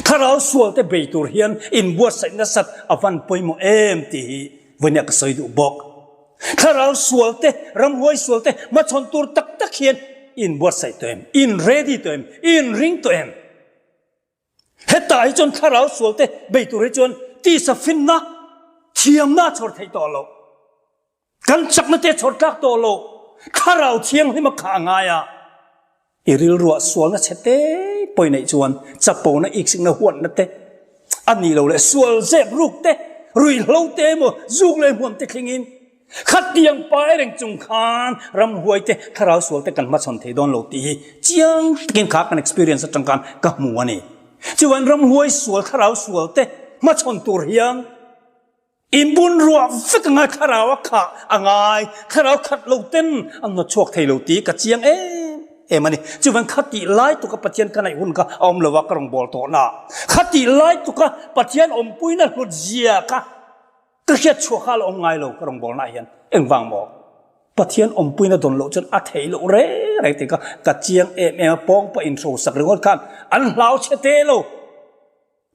Thlarau sualte bei tur hian inbuatsaih nasat a van pawimawh em tih hi vawinia ka sawi duh bawk. Thlarau sualte, ramhuai sualte hmachhawn tur tak tak hian inbuatsaih tawh em? In ready tawh em? In ring tawh em? Hetah hi chuan thlarau sualte bei tur hi chuan tisa finna, thiamna a chhawr theih tawh loh. Kan chakna te chhawr tlak tawh lo, Thlarau Thianghlim a khah a ngai a. I rilruah sualna chhe te pawi neih chuan chapona, iksikna, huatna te a nih lo leh sual zep ruk te, ruihhlo te emaw zuk leh hmuam te thlengin khatiang pai reng chung khan ramhuai te, thlarau sual te kan hmachhawn thei dawn lo tih hi chiang takin kha kan experience atang khan ka hmu a ni. Chuan ramhuai sual, thlarau sual te hmachhawn tur hian Inbun ruah vek anga thlarau a khah a ngai, thlarau khat lo ten an hnawt chhuak thei lo tih ka chiang em em a ni. Chuvan kha tih lai tuka Pathian ka neih hun kha a awm lo a, ka rawn bawl tawh na. Kha tih lai tuka Pathian awmpuina hlut zia kha ka hriat chhuah kha a la awm ngai lo ka rawn bawl naah hian. Engvang maw? Pathian awmpuina dawn loh chuan a theih loh reng reng tih kha ka chiang em em a, pawng pawh inhrosak ringawt khan an hlau chhe te lo.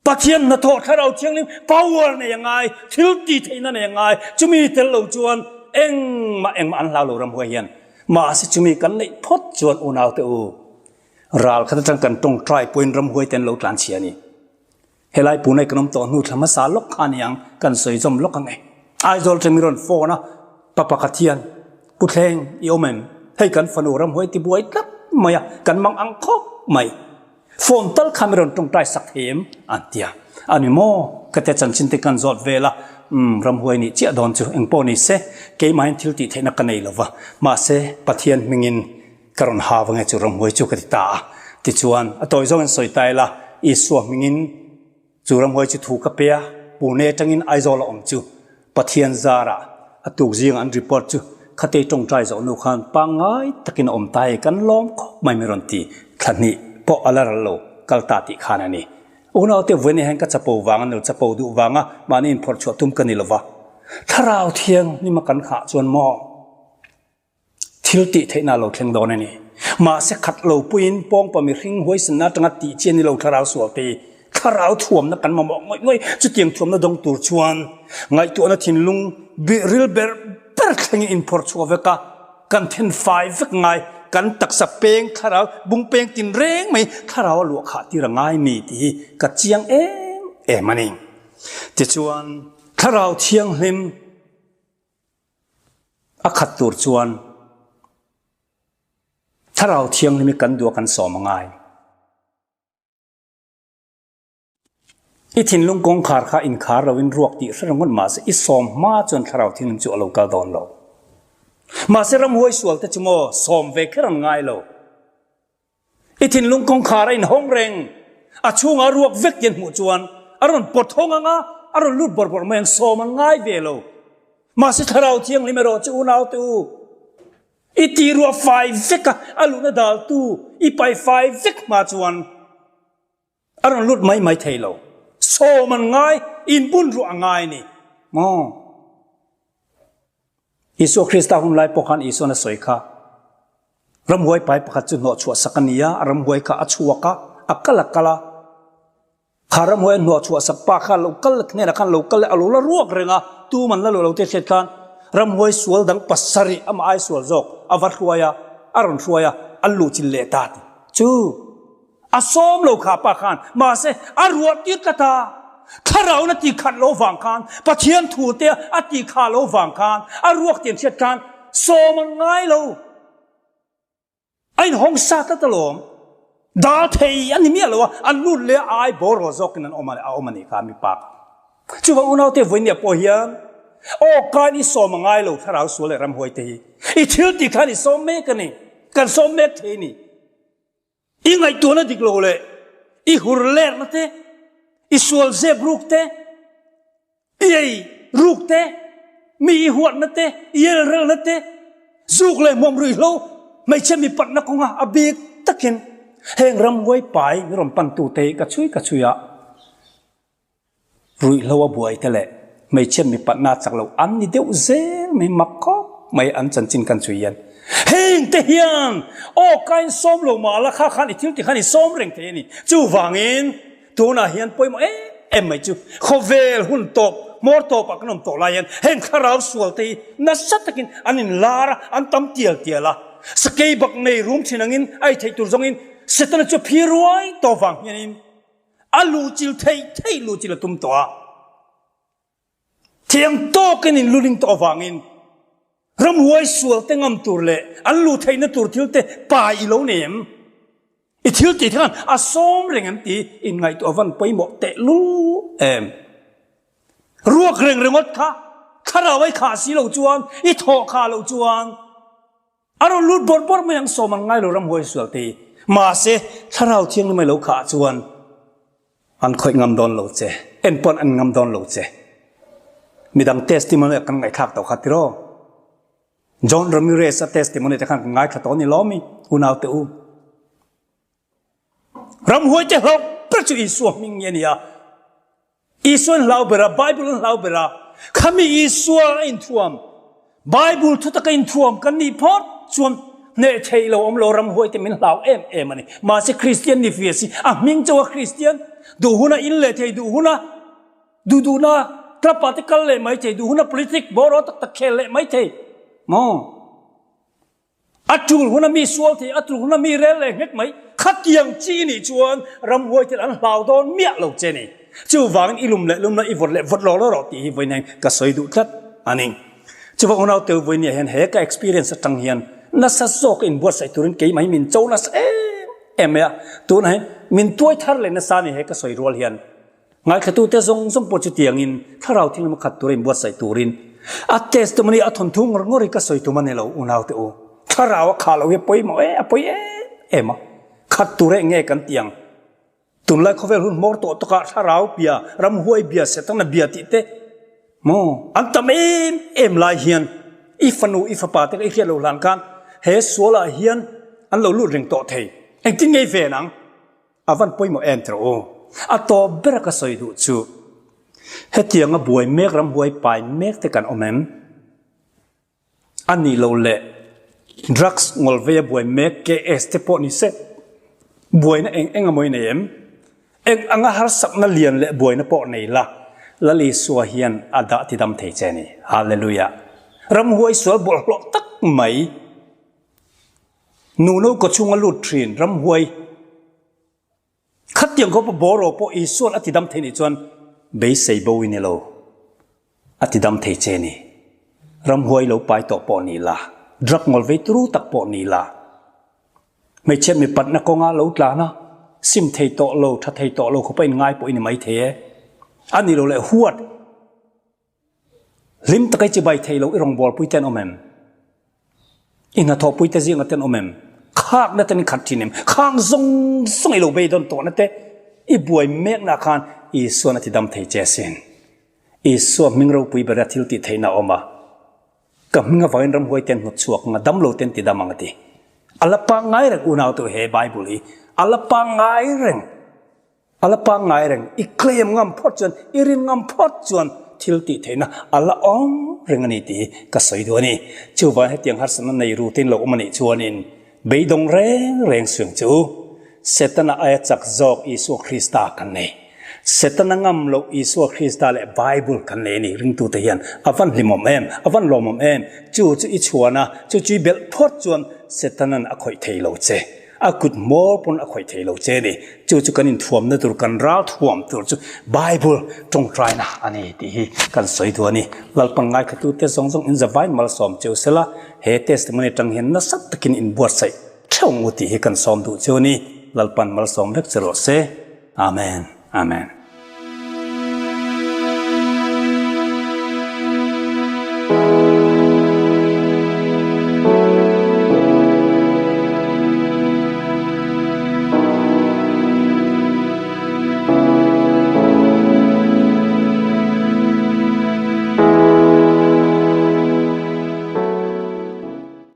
Pathian hnathawh Thlarau Thianghlim power nei a ngai, thil ti theihna nei a ngai, chumi tel lo chuan engmah engmah an hlau lo ramhuai hian. Mahse chumi kan neih phawt chuan unaute u, ral khat atang kan tawngtai pawhin ramhuai te an lo tlan chhia a ni. Helai Pune kan awm tawh hnu thla hmasa lawk kha aniang kan sawi zawm lawk ang e. Aizawl atang mi rawn phone a, pa pakhat hian, Pu Thleng, i awm em? Hei kan fanu ramhuai ti buai tlat mai a, kan mang ang khawp mai. Phone tal kha mi rawn tawngtai sak thei em? An ti a. A ni maw? Ka te chanchin te kan zawt vel a. Umm, ramhuai nih chiah dawn chu engpawh ni se, keimahin thil tih theihna ka nei lo va, mahse Pathian hmingin ka rawn ha vang e chu ramhuai chu ka ti ta a. Tichuan, a tawi zawngin sawi ta ila, Isua hmingin chu ramhuai chu thu ka pe a, Pune atangin Aizawl a awm chu Pathian zarah a tuk zingah an report chu khatei tawngtai zawh hnu khan pangngai takin a awm ta e, kan lawm khawp mai min rawn ti, thla hnih pawh a la ral lo kal ta tih khan a ni. Unaute vawiin hian ka chapo vang a ni lo, chapo duh vanga mahni inphawrh chhuah tum ka ni lo va. Thlarau thianghlim a kan khah chuan maw thil tih theihna a lo thleng dawn a ni. Mahse khat lo puiin pawngpa mihring huaisenna atanga tih chi a ni lo thlarau sual te hi. Thlarau thuamna kan mamawh ngawih ngawih, chutiang thuamna dawng tur chuan ngaihtuahna thinlung bih ril ber ber thlengin inphawrh chhuah vek a. Kan then fai vek ngai, kan taksa peng thlarau bung peng tin reng mai thlarau a luah khah tir a ngai ni tih hi ka chiang em em a ni. Tichuan, thlarau thianghlim a khat tur chuan thlarau thianghlim hi kan duh a kan sawm a ngai. I thinlung kawngkhar kha inkhar loin ruak tih hre ringawt mahse i sawm hma chuan thlarau thinlung chu a lo kal dawn lo. Mahse ramhuai sual te chu maw sawm ve kher an ngai lo. I thinlung kawngkhar a inhawng reng, a chhungah ruak vek tih an hmuh chuan a rawn pawt hawng ang a, a rawn lut bawrh bawrh mai ang, sawm an ngai ve lo. Mahse thlarau thianghlim erawh chu unaute u, i tihruah fai vek a, a luhna daltu i pai fai vek hma chuan, A rawn lut mai mai thei lo. Sawm an ngai, inbun ruah a ngai a ni. Maw? Isua Krista hun lai pawh khan Isuan a sawi kha. Ramhuai pai pakhat chu hnawhchhuah sak a ni a, a ramhuai kha a chhuak a, a kal a kal a. Kha ramhuai a hnawhchhuah sak pa kha lo kal hnenah khan lo kal a lo la ruak reng a, tum an la luh lo te hriat khan ramhuai sual dang pasarih amah ai sual zawk a va hruai a, a rawn hruai a, an luhchilh leh ta ti. Chu! A sawm lo kha pa khan, mahse a ruah tir tlat a. Thlarauin a tih khat lo vang khan, Pathian thu te a tih khah lo vang khan, a ruak tih an hriat khan sawm an ngai lo. A inhawng sa tlat alawm. Dal thei a ni miah lo a, an lut leh a ai bawraw zawkin an awm a awm a nih kha mipa kha. Chuvang unaute vawinia pawh hian aw kain i sawm a ngai lo thlarau sual leh ramhuai te hi. I thil tih khan i sawm mek a ni. Kan sawm mek thei a ni. I ngaihtuahna dik lo leh i hur lerna te, i sual zep ruk te, i ei ruk te, mi i huatna te, i elrelna te, zuk leh hmuam ruihhlo, hmeichhia mi patna kawnga a bik takin heng ramhuai pai mi rawn pantute hi ka chhui ka chhui a. Ruihhlo a buai te leh hmeichhia mipatna chak lo an ni deuh zel mai mak khawp mai an chanchin kan chhui hian. Heng te hian aw ka in sawm lo mah la kha khan i thil ti khan i sawm reng thei a ni. Chuvangin tunah hian pawimawh em em mai chu khawvel hun tawp hmawr tawpah kan awm tawh lai hian heng thlarau sual te hi nasa takin an inlar a, an tam tial tial a. Sakei bak nei rum thin angin a ei theih tur zawngin Setana chu a phir ruai tawh vang hianin A luhchilh theih theih luhchilh a tum tawh a. Thiang tawkin in luling tawh avangin ramhuai sual te ngam tur leh an luh theihna tur thil te pai i lo nei em? I thil tih khan a sawm reng em tih inngaihtuah van pawimawh tehlul em? Ruak reng ringawt kha thlarau ai khah si lo chuan i thawh khah loh chuan A rawn lut bawrh bawrh mai ang sawm ang ngai lo ramhuai sual te hi. Mahse, thlarau thianghlim ai lo khah chuan an khawih ngam dawn lo che, en pawn an ngam dawn lo che. Midang testimony a kan ngaihthlak tawh kha tiraw? John Ramirez a testimony te khan kan ngaithla tawh a ni lawm i, unau te u. Ramhuai te hlauh ber chu Isua hming hi a ni a. Isua an hlau ber a, Bible an hlau ber a, khami Isua a inthuam, Bible thutak a inthuam kan nih phawt chuan hneh theih lo awm lo ramhuai te min hlau em em a ni. Mahse Kristian ni ve si, a hming chauh a Kristian, duh huna in leh thei, duh huna duh duhna club ah te kal leh mai thei, duh huna politic bawraw tak tak khel leh mai thei maw? A tul huna mi sual thei, a tul huna mi rel leh nghet mai. Khatiang chi nih chuan ramhuai thil an hlau dawn miah lo che ni. Chuvangin i lum leh lum la, i vawt leh vawt lo lo rawh tih hi vawiin hian ka sawi duh tlat a ni. Chuvang unau teu vawiin hian he ka experience atang hian nasa zawk inbuatsaih turin keimah hi min cho nasa em em mai a. Tunah hian min tuai thar leh nasa a ni he ka sawi rual hian. Ngaithlatute zawng zawng pawh chutiangin Thlarau Thianghlim a khat tura inbuatsaih turin a testimony a thawnthu ngawr ngawr hi ka sawi tum a ni lo unaute u. Thlarau a khah loh hi a pawimawh e, a pawi em em a. Khat tur eng nge kan tih ang? Tunlai khawvel hun hmawr tawh takah Thlarau bia, ramhuai bia, Setana bia tih te maw an tam em em lai hian i fanu, i fapa te kha i hriat loh hlan khan he sualah hian an lo lut reng tawh thei. Engtin nge i ven ang? A van pawimawh em tawh u. A tawp bera ka sawi duh chu hetianga buai mek ramhuai pai mek te kan awm em? A nih loh leh drugs ngawl veia buai mek KS te pawh ni se buaina eng eng amaw i nei em? Eng anga harsakna lian leh buaina pawh nei la Lal Isua hian a dah tidam thei che a ni. Hallelujah! Ramhuai sual bawlhhlawh tak mai. Nuno kaw chhunga lut thin ramhuai khatiang khawpa bawraw pawh Isua'n a tidam thei nih chuan beisei bo i ni lo, a tidam thei che ni. Ramhuai lo pai tawh pawh ni la, drug ngawl vei turu tak pawh ni la, hmeichhiat mipatna kawnga lo tlan a, sim thei tawh lo, tha thei tawh lo khawpa inngai pawh i ni maithei e. A ni lo leh huat. Hlim taka i chibai thei lo i rawngbawlpui te an awm em? I hnathawhpui te zinga te an awm em? Khakna ten i khat thin em? Khang zawng zawng i lo beidawn tawhna te i buai mekna khan Isua'n a ti dam thei che asin. Isua hming ropui bera thil tih theihna a awm a. Ka hming avangin ramhuai te an hnawt chhuak ang a, damlo te an ti dam ang a ti. A la pangngai reng unau te he Bible hi a la pangngai reng. A la pangngai reng, i claim ngam phawt chuan, i rin ngam phawt chuan thil tih theihna a la awm reng a ni tih hi ka sawi duh a ni. Chuvang hetiang harsatna nei rutin lo awm a nih chuanin beidawng reng reng suang chu Setana aia chak zawk Isua Krista kan nei. Setana ngam loh Isua Krista leh Bible kan nei a ni. Ringtute hian a van hlimawm em, a van lawmawm em. Chu chu i chhuan a, chu chu i belh phawt chuan Setanan a khawih thei lo che. A kut hmawr pawn a khawih thei lo che ni. Chu chu kan inthuamna tur, kan ral thuam tur chu Bible tawngtaina a ni tih hi kan sawi duh a ni. Lalpan ngaithlatute zawng zawng in zavain malsawm cheu sela, he testimony atang hian nasa takin inbuatsaih theuh ang u tih hi kan sawm duh cheu a ni. Lalpan malsawm vek che rawh se. Amen. Amen.